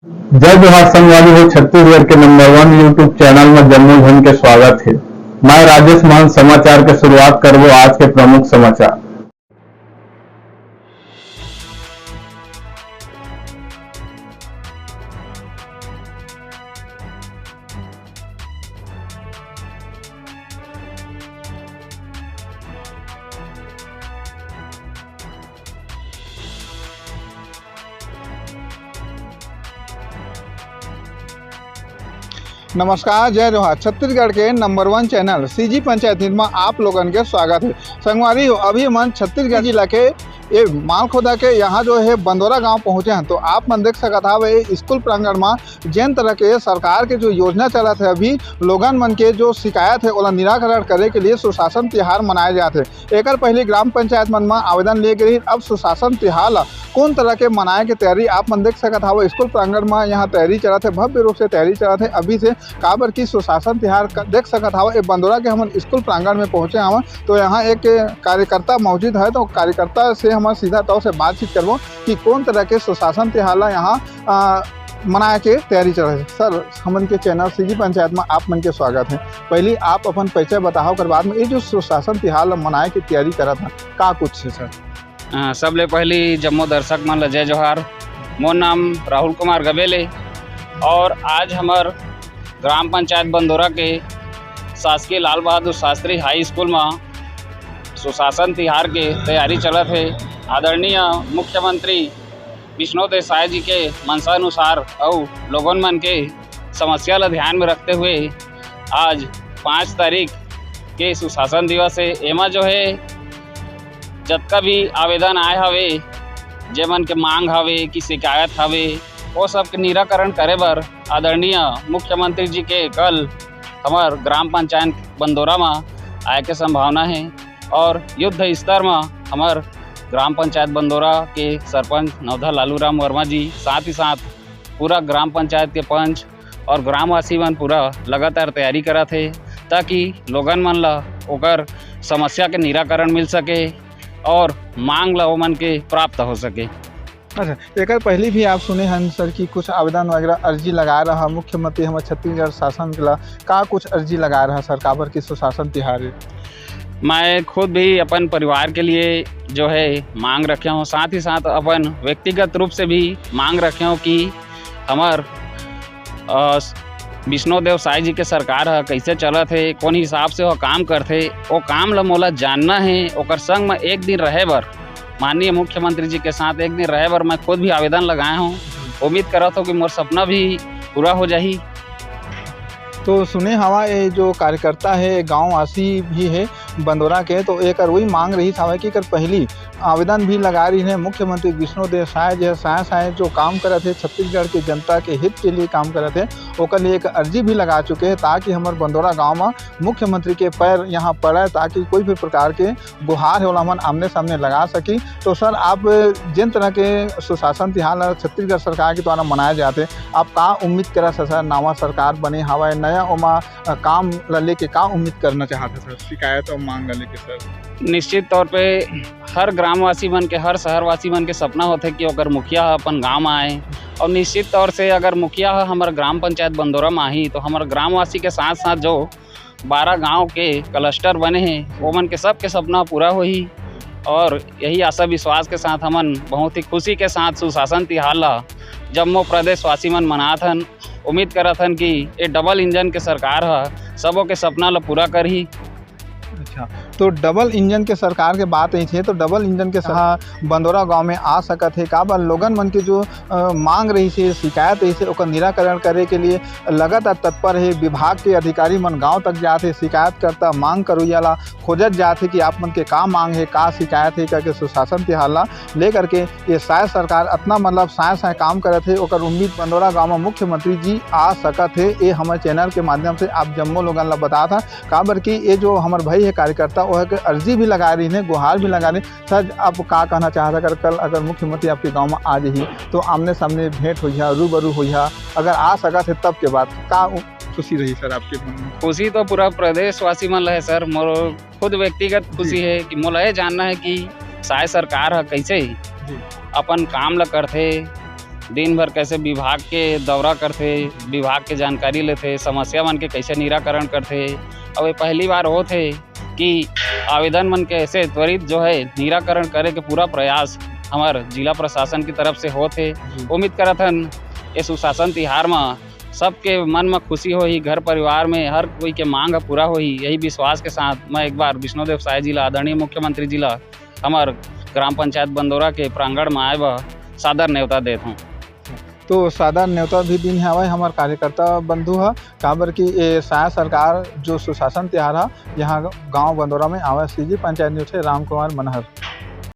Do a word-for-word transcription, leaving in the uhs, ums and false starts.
जय जोहार संगवारी हो, छत्तीसगढ़ के नंबर वन YouTube चैनल में जम्मो झन के स्वागत हे। मैं राजेश महंत समाचार के शुरुआत करबो आज के प्रमुख समाचार। नमस्कार, जय जोहार। छत्तीसगढ़ के नंबर वन चैनल सीजी पंचायत हिंद में आप लोगन के स्वागत है। संगवारी हो, अभी मन छत्तीसगढ़ जिला के ये मालखोदा के यहाँ जो है बंदोरा गांव पहुँचे हैं, तो आप मन देख सकत हव ये स्कूल प्रांगण में जेन तरह के सरकार के जो योजना चलत है, अभी लोगन मन के जो शिकायत है ओला निराकरण करे के लिए सुशासन तिहार मनाए जात है। एकर पहले ग्राम पंचायत मन म आवेदन लिए गे रहिस। अब सुशासन तिहार ल कोन तरह के मनाए के तैयारी आप मन देख सकत हव। स्कूल प्रांगण म यहाँ तैयारी चलत हे, भव्य रूप से तैयारी चलत हे अभी से, काबर कि सुशासन तिहार क-, देख सकत हव। ए बंदोरा के हमन स्कूल प्रांगण में पहुँचे हवन, तो यहाँ एक कार्यकर्ता मौजूद है, तो कार्यकर्ता से हमन सीधा तौर से बातचीत करबो कि कोन तरह के सुशासन तिहार ल यहाँ, अ, मनाए के तैयारी चलत हे। सर, हमन के चैनल सीजी पंचायत में आप मन के स्वागत है। पहली आप अपन परिचय बताओ, ओकर बाद में ये जो सुशासन तिहार ल मनाए के तैयारी करत हन, का कुछ है सर? अ, सबले पहली जम्मो दर्शक मन ल जय जोहार। मोर नाम राहुल कुमार गबेल हे और आज हमर ग्राम पंचायत बंदोरा के शासकीय लाल बहादुर शास्त्री हाई स्कूल म सुशासन तिहार के तैयारी चलत हे। आदरणीय मुख्यमंत्री विष्णुदेव साय जी के मंशा अनुसार अउ लोगन मन के समस्या ल ध्यान में रखते हुए आज पाँच तारीख के सुशासन दिवस हे। एमा जो है जतका भी आवेदन आए हवे, जेमन के मांग हवे कि शिकायत हवे, वो सब के निराकरण करे बर आदरणीय मुख्यमंत्री जी के कल हमर ग्राम पंचायत बंदोरा म आए के संभावना हे और युद्ध स्तर म हमर ग्राम पंचायत बंदोरा के सरपंच नवधा लालू राम वर्मा जी, साथ ही साथ पूरा ग्राम पंचायत के पंच और ग्रामवासी मन पूरा लगातार तैयारी करत हे, ताकि लोगन मन ल ओकर समस्या के निराकरण मिल सके और मांग ल ओमन के प्राप्त हो सके। अच्छा, एकर पहली भी आप सुने हन सर कि कुछ आवेदन वगैरह, अर्जी लगा रहा मुख्यमंत्री हमर छत्तीसगढ़ शासन के ला, का कुछ अर्जी लगा रहा सर, काबर कि सुशासन तिहार हे? मैं खुद भी अपन परिवार के लिए जो है मांग रखे हूँ, साथ ही साथ अपन व्यक्तिगत रूप से भी मांग रखे हूँ कि हमर, अ, विष्णुदेव साय जी के सरकार ह कइसे चलत हे, कोन हिसाब से वो काम करथे, वो काम ल मोला जानना हे। ओकर संग म एक दिन रहे बर, माननीय मुख्यमंत्री जी के साथ एक दिन रहे बर मैं खुद भी आवेदन लगाए हूँ। उम्मीद करत हूँ कि मोर सपना भी पूरा हो जाही। तो सुने हवा, ये जो कार्यकर्ता हे, गांववासी भी हे बंदोरा के, तो एकर वही मांग रहिस हवय कि एकर पहली आवेदन भी लगा रही है मुख्यमंत्री विष्णुदेव साय, जो साय साय जो काम करत हे, छत्तीसगढ़ के जनता के हित के लिए काम करत हे, ओकर लिए एक अर्जी भी लगा चुके हैं, ताकि हमर बंदोरा गांव में मुख्यमंत्री के पैर यहाँ पड़े, ताकि कोई भी प्रकार के गुहार है, ओला हमन आमने सामने लगा सकी। तो सर, आप जेन तरह के सुशासन तिहार ला छत्तीसगढ़ सरकार के द्वारा मनाया जाते, आप का उम्मीद करा सर? नवा सरकार बने हवय, नया ओमा, अ, काम ला लेके का उम्मीद करना चाहत है सर, शिकायत और मांग ला लेके सर? निश्चित तौर पे हर ग्रामवासी मन के, हर शहरवासी मन के सपना होथे कि ओकर मुखिया ह अपन गांव आए, और निश्चित तौर से अगर मुखिया ह हमर ग्राम पंचायत बंदोरा म आही, तो हमर ग्रामवासी के साथ साथ जो बारह गांव के क्लस्टर बने हे, ओमन के सबके सपना पूरा होही। और यही आशा विश्वास के साथ हमन बहुत ही खुशी के साथ सुशासन तिहार ला जम्मो प्रदेशवासी मन मनात हन। उम्मीद करत हन कि ये डबल इंजन के सरकार ह सबो के सपना ला पूरा करही। अच्छा, तो डबल इंजन के सरकार के बात अइसे, तो डबल इंजन के सरकार बंदोरा गांव में आ सकत हे, काबर लोगन मन के जो, अ, मांग रहिस हे, शिकायत रहिस हे, ओकर निराकरण करे के लिए लगातार तत्पर हे। विभाग के अधिकारी मन गांव तक जात हे, शिकायत करता, मांग करोइया ला खोजत जात हे कि आप मन के का मांग हे, का शिकायत हे, करके सुशासन तिहार ला लेकर के ये साय सरकार अतना, मतलब, साय साय काम करत हे, ओकर उम्मीद बंदोरा गांव में मुख्यमंत्री जी आ सकत हे। ये हमर चैनल के माध्यम से आप जम्मो लोगन ला बतात हन, काबर कि ये जो हमर भाई हे कार्यकर्ता, वो एक अर्जी भी लगा रही है, गुहार भी लगा रही। सर, आप का कहना चाहत, अगर कल अगर मुख्यमंत्री आपके गांव में आ जाही, तो आमने सामने भेंट होइहा, रूबरू होइहा, अगर आ सकत हे तब के बात का उ-, खुशी रही सर आपके मन में? खुशी तो पूरा प्रदेशवासी मन ल हे सर, मोर खुद व्यक्तिगत खुशी जी। हे कि मोला ये जानना हे कि साय सरकार ह कइसे जी। अपन काम ल करथे, दिन भर कैसे विभाग के दौरा करथे, विभाग के जानकारी लेथे, समस्या मन के कैसे निराकरण करथे। अउ ये पहली बार होत हे कि आवेदन मन के ऐसे त्वरित जो है निराकरण करे के पूरा प्रयास हमर जिला प्रशासन की तरफ से होत हे। उम्मीद करत हन ये सुशासन तिहार म सबके मन म खुशी होही, घर परिवार में हर कोई के मांग ह पूरा होही। यही विश्वास के साथ मैं एक बार विष्णुदेव साय जी ला, आदरणीय मुख्यमंत्री जी ला, हमर ग्राम पंचायत बंदोरा के प्रांगण म आए बर सादर नेवता देत हूँ। तो सादर नेवता भी दिन हवय हमर कार्यकर्ता बंधु ह, काबर कि ये साय सरकार जो सुशासन तिहार ह यहाँ गांव बंदोरा में आवय। सीजी पंचायत न्यूज से राम कुमार मनहर।